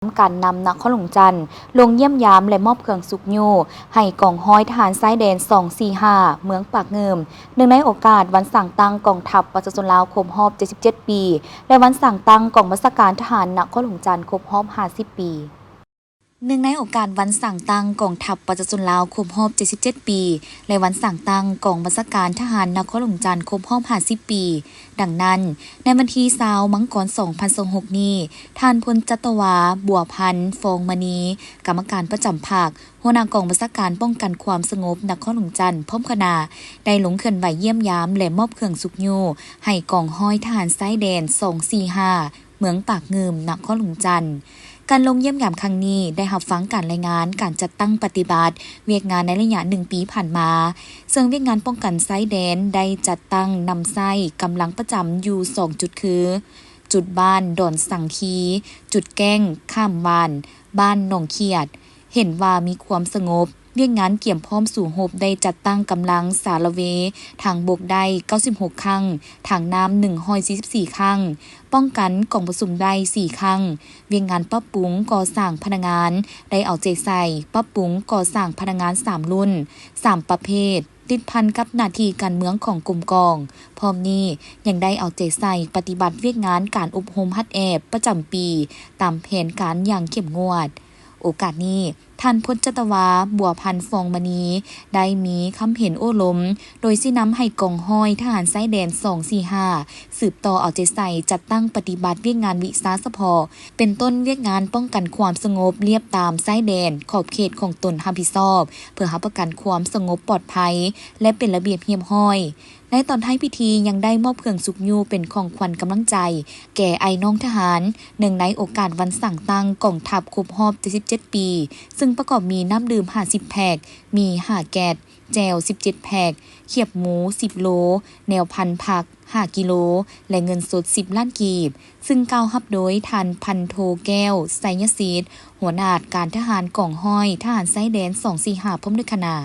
ການນຳນະຄອນຫຼວງຈັນ ລົງຢ້ຽມຢາມ ແລະ ມອບເຄື່ອງຊຸກຍູ້ໃຫ້ກອງຮ້ອຍທະຫານຊາຍແດນ ສອງສີ່ຫ້າ ເມືອງປາກງື່ມ ເນື່ອງໃນໂອກາດວັນສ້າງຕັ້ງກອງທັບປະຊາຊົນລາວຄົບຮອບ ເຈັດສິບເຈັດ ປີ ແລະ ວັນສ້າງຕັ້ງກອງບັນຊາການທະຫານນະຄອນຫຼວງຈັນຄົບຮອບ ຫ້າສິບ ປີ. ເນື່ອງໃນໂອກາດວັນສ້າງຕັ້ງກອງທັບປະຊາຊົນລາວຄົບຮອບ ເຈັດສິບເຈັດ ປີ ແລະ ວັນສ້າງຕັ້ງກອງບັນຊາການທະຫານນະຄອນຫຼວງຈັນຄົບຮອບ ຫ້າສິບ ປີ. ດັ່ງນັ້ນ, ໃນວັນທີ ຊາວ ມັງກອນ ສອງພັນຊາວຫົກ ນີ້, ທ່ານ ພົນຈັດຕະວາ ບົວພັນ ຟອງມະນີ ກຳມະການປະຈຳພັກ, ຫົວໜ້າກອງບັນຊາການປ້ອງກັນຄວາມສະຫງົບນະຄອນຫຼວງຈັນ ພ້ອມຄະນະ ໄດ້ລົງເຄື່ອນໄຫວຢ້ຽມຢາມ ແລະ ມອບເຄື່ອງຊຸກຍູ້ໃຫ້ກອງຮ້ອຍທະຫານຊາຍແດນ ສອງສີ່ຫ້າ ເມືອງປາກງື່ມ ນະຄອນຫຼວງຈັນ. ການລົງຢ້ຽມຢາມຄັ້ງນີ້ ໄດ້ຮັບຟັງການລາຍງານການຈັດຕັ້ງປະຕິບັດວຽກງານໃນໄລຍະໜຶ່ງປີຜ່ານມາ, ເຊິ່ງວຽກງານປ້ອງກັນຊາຍແດນໄດ້ຈັດຕັ້ງນຳໃຊ້ກຳລັງປະຈຳຢູ່ສອງຈຸດຄື ຈຸດບ້ານດອນສັງຄີ, ຈຸດແກ້ງຂ້າມຫວ່ານ, ບ້ານໜອງຂຽດ. ເຫັນວ່າມີຄວາມສະຫງົບ, ວຽກງານກຽມພ້ອມສູ້ຮົບໄດ້ຈັດຕັ້ງກຳລັງສາລະເວທາງບົກໄດ້ ເກົ້າສິບຫົກ ຄັ້ງ, ທາງນ້ຳ ໜຶ່ງຮ້ອຍສີ່ສິບສີ່ ຄັ້ງ, ປ້ອງກັນກອງປະຊຸມໄດ້ ສີ່ ຄັ້ງ. ວຽກງານປັບປຸງກໍ່ສ້າງພະນັກງານໄດ້ເອົາໃຈໃສ່ປັບປຸງກໍ່ສ້າງພະນັກງານ ສາມ ລຸ້ນ, ສາມ ປະເພດ, ຕິດພັນກັບໜ້າທີ່ການເມືອງຂອງກົມກອງ. ພ້ອມນີ້ຍັງໄດ້ເອົາໃຈໃສ່ປະຕິບັດວຽກງານການອົບຮົມຫັດແອບປະຈຳປີຕາມແຜນການຢ່າງເຂັ້ມງວດ. ໂອກາດນີ້, ທ່ານ ພົນຈັດຕະວາ ບົວພັນ ຟອງມະນີ ໄດ້ມີຄຳເຫັນໂອ້ລົມ ໂດຍຊີ້ນຳໃຫ້ກອງຮ້ອຍທະຫານຊາຍແດນ ສອງສີ່ຫ້າ ສືບຕໍ່ເອົາໃຈໃສ່ຈັດຕັ້ງປະຕິບັດວຽກງານວິຊາສະເພາະ, ເປັນຕົ້ນວຽກງານປ້ອງກັນຄວາມສະຫງົບລຽບຕາມຊາຍແດນຂອບເຂດຂອງຕົນຮັບຜິດຊອບ ເພື່ອຮັບປະກັນຄວາມສະຫງົບປອດໄພ ແລະ ເປັນລະບຽບຮຽບຮ້ອຍ. ໃນຕອນທ້າຍພິທີຍັງໄດ້ມອບເຄື່ອງຊຸກຍູ້ເປັນຂອງຂວັນກຳລັງໃຈແກ່ອ້າຍນ້ອງທະຫານ ເນື່ອງໃນໂອກາດວັນສ້າງຕັ້ງກອງທັບຄົບຮອບ ເຈັດສິບເຈັດ ປີ, ເຊິ່ງປະກອບມີນ້ຳດື່ມ ຫ້າສິບ ແພັກ, ໝີ່ ຫ້າ ແກັດ, ແຈ່ວ ສິບເຈັດ ແພັກ, ຄຽບໝູ ສິບ ໂລ, ແນວພັນຜັກ ຫ້າ ກິໂລ ແລະ ເງິນສົດ ສິບ ລ້ານກີບ, ເຊິ່ງກ່າວຮັບໂດຍທ່ານ ພັນໂທ ແກ້ວ ໄຊຍະສິດ ຫົວໜ້າການທະຫານກອງຮ້ອຍທະຫານຊາຍແດນ ສອງສີ່ຫ້າ ພ້ອມດ້ວຍຄະນະ.